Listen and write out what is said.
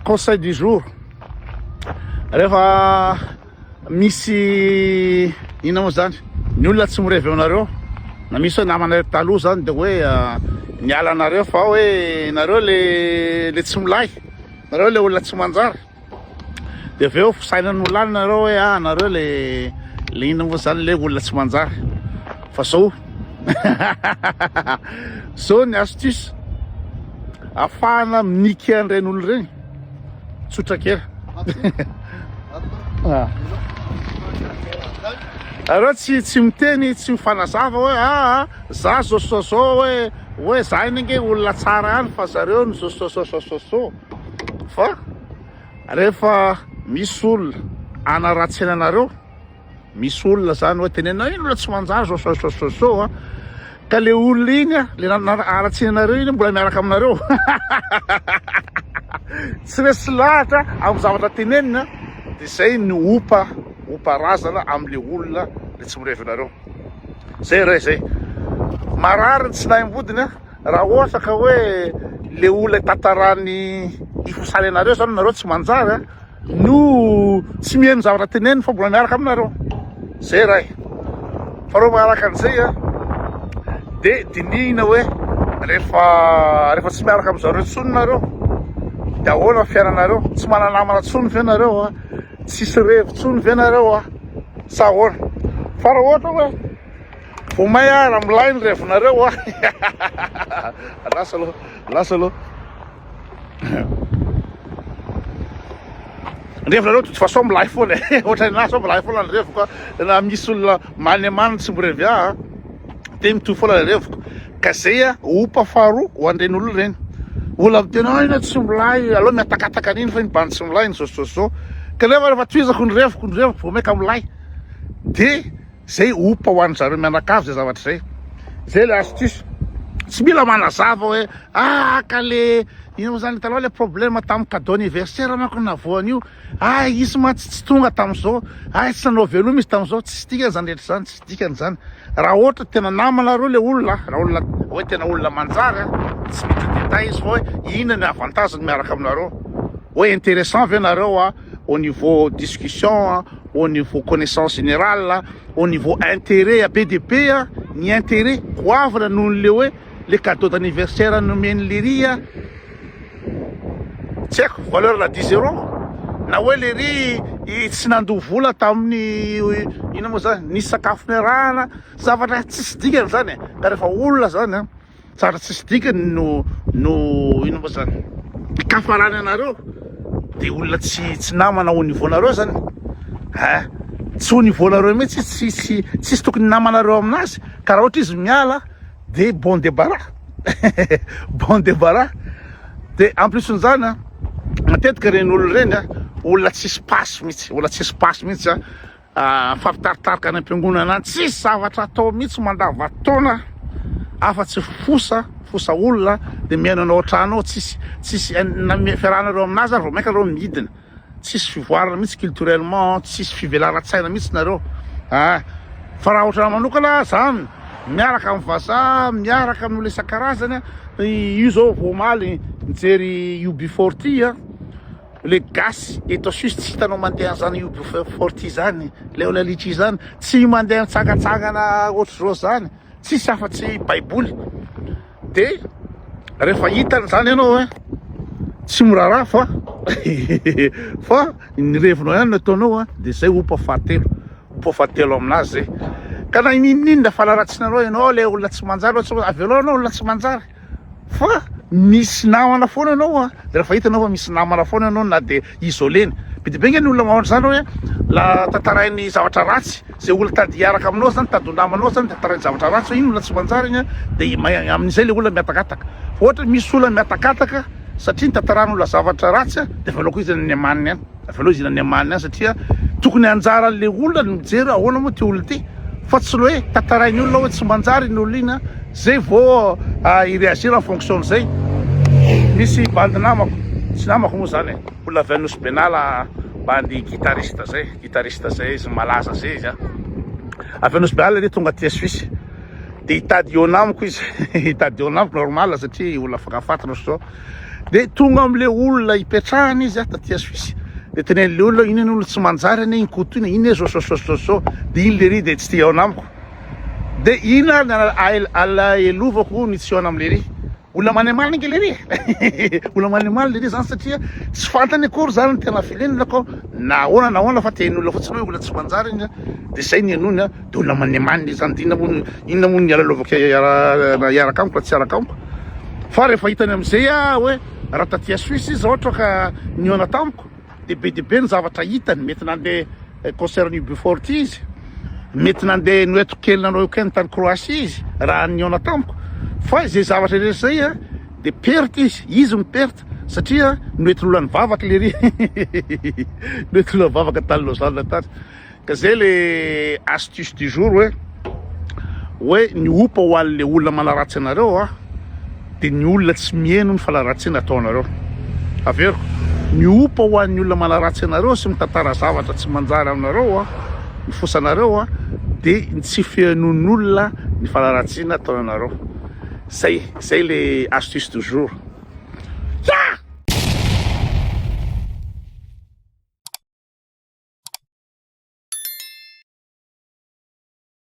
Conseil du jour, rehefa misy inona moa zany, ny olona tsy mirevy aminareo na misy hoe namanareo taloha zany de hoe niala anareo fa hoe nareo le le tsy milay, nareo le olona tsy manjary. De avy eo fisainan'olona any nareo hoe ah nareo le le inona moa zany le olona tsy manjary fa zao zao ny astuce afahana mi-niquer an'ireny olona ireny tsotra kely Nareo tsy tsy miteny tsy mifanazava hoe ah za zao sy zao zao hoe hoe za iny ange olona tsara ihany fa zareo no zao sy zao zao zao zao Fa rehefa misy olona hanaratsiana anareo, misy olona zany hoe tenenina iny olona tsy manjary zao zao zao zao zao a, ka le olona iny a, le haratsiana anareo iny mbola miaraka aminareo, tsy resy lahatra amin'ny zavatra tenenina de zay ny opa, opa razana amle olona le tsy mirevy anareo, zay re zay, marary ny tsinaim-bodiny a. Raha ohatra ka hoe le olona itantarany ifosany anareo zany nareo tsy manjary a, no tsy mihaino zavatra teneniny fa mbola miaraka aminareo, zay ray. Faharoa manaraka an'izay a, de dinihina hoe rehefa rehefa tsy miaraka amin'zareo intsony nareo de ahoana ny fiainanareo, tsy mana-namana intsony ve nareo a, tsisy revy intsony ve nareo a, sa ahoana? Fa raha ohatra hoe Vao may aho raha milay ny revinareo a. Lasa aloha, lasa aloha. Ny revinareo de toute façon milay foana e. Ohatra ny ahy zao milay foana ny reviko a. Na misy olona manemany tsy mirevy ahy a, de mitovy foana ny reviko. Ka zay a, opa faharoa ho an'ireny olona ireny. Olona miteny hoe ina tsy milay, aleo mihatakataka an'iny fa iny bandy tsy milay, ny zao sy zao sy zao. Kanefa rehefa tohizako ny reviko, ny reviko vao maika milay. De Zay opa ho an'ny zareo mianakavy zay zavatra zay. Zay le astuce. Tsy mila manazava hoe ah ka le ino moa zany hitanao le problème tamin'ny cadeau anniversaire manko navoan'io. Ah izy mantsy tsy tonga tamin'izao. Ah tsy nanao veloma izy tamin'izao. Tsisy dikany zany rehetra zany, tsisy dikany zany. Raha ohatra tena namanareo le olona, raha olona hoe tena olona manjary a, tsy miditra détail izy fa hoe inona ny avantage-ny miaraka aminareo. Hoe intéressant ve nareo a au niveau discussion a. au niveau connaissance générale, au niveau intérêt be dia be ny intérêt goavana noho ny le hoe le cadeau d'anniversaire nomen'i lery a, tsy haiko valeur na dix euros na hoe lery tsy nandoa vola tamin'ny inona moa zany nisy sakafo niarahana, zavatra tsisy dikany zany e, ka rehefa olona zany a. Tsara tsisy dikany no no ino moa zany ikafarany anareo de olona tsy tsy namana au niveau nareo zany hein tsy au niveau nareo mihitsy izy tsy tsy tsisy tokony namanareo aminazy ka raha ohatra izy miala de bon débarras bon débarras de en plus n'izany a matetika ireny olona ireny a olona tsisy pasy mihitsy olona tsisy pasy mihitsy a Mifampitaritarika any am-piangonana any, tsisy zavatra atao mihitsy mandavan-taona afa-tsy fosa, fosa olona dia mihaino anao an-trano ao, tsisy, tsisy na fiarahanareo aminazy ary vao mainka nareo midina, tsisy fivoarana mihitsy culturellement, tsisy fivelaran-tsaina mihitsy nareo ah, fa raha ohatranahy manokana za miaraka amin'ny vazaha, miaraka amin'ny olona isan-karazany, io zao vao omaly nijery UB40 ah. Le gasy eto Suisse tsy hitanao mandeha an'izany Uber zany, Leona Litchi zany, tsy mandeha mitsangatsangana ohatr'izao zany, tsisy afa-tsy baiboly. De rehefa hitany zany ianao eh, tsy miraharaha fa fa ny revinao ihany no ataonao a, de zay opa fahatelo, opa fahatelo aminazy zay. Ka na n'inon'inona fanaratsianareo ianao le olona tsy manjary, avelao ianao olona tsy manjary. Fa misy namana foana ianao a, rehefa hitanao fa misy namana foana ianao na dia isolé-ny. Be dia be ange ny olona manao an'izany hoe la tantarainy zavatra ratsy, izay olona tady hiaraka aminao zany, tady ho namanao zany tantarainy zavatra ratsy hoe iny olona tsy manjary iny a, dia amin'izay ilay olona mihatakataka. Fa ohatra hoe misy olona mihatakataka satria nitantaran'olona zavatra ratsy a, dia avelao koa izy any amaniny any. Avelao izy any amaniny any satria tokony anjaran'le olona ny mijery hoe ahoana moa ty olona ity fa tsy le hoe tantarain'ny olona hoe tsy manjary iny olona iny a, zay vao hi réagir en fonction an'izay. Misy bandy namako, tsy namako moa zany e, olona avy any Nosy Benala bandy guitariste zay, guitariste zay izy malaza zay izy a, avy any Nosy Benala anie tonga aty Suisse de hitady hihaona amiko izy, hitady hihaona amiko normal satria olona mifankafantatra ohatr'izao. De tonga amle olona ipetrahany izy taty Suisse, de tenenle olona iny anie olona tsy manjary anie iny Koto iny, iny anie zao zao zao zao, de iny lery de tsy te hihaona amiko. De iny ary ny alahelovako ny tsy hihaona am lery. Olona manimalina ange lery e! Olona manimalina lery zany satria tsy fantany akory zany ny tena feeling ko na ahoana na ahoana fa tenin'ny olona fotsiny hoe olona tsy manjary iny de zay ny henoiny a, de olona manimalina izy zany de inona moa inona moa ny alalaovako hiaraka amiko raha tsy hiaraka amiko. Fa rehefa hitany amizay aho hoe raha taty Suisse izy ohatra ka nihaona tamiko de be dia be ny zavatra hitany, mety nandeha concert ny UB40 izy, mety nandeha noentiko kely nanao week-end tany Croatie izy raha nihaona tamiko, fa izay zavatra rehetra izay a de perte izy, izy no perte satria noentin'olona nivavaka lery, noentin'olona nivavaka tany Lausanne tany. Ka zay le astuce du jour hoe hoe ny opa ho an'le olona manaratsy anareo a de ny olona tsy miheno ny fanaratsiana ataonareo. Averiko, ny opa ho an'ny olona manaratsy anareo sy mitantara zavatra tsy manjary aminareo a, ny fosanareo a, de ny tsy fihenoan'olona ny fanaratsiana ataonareo. Zay, zay le astuce du jour.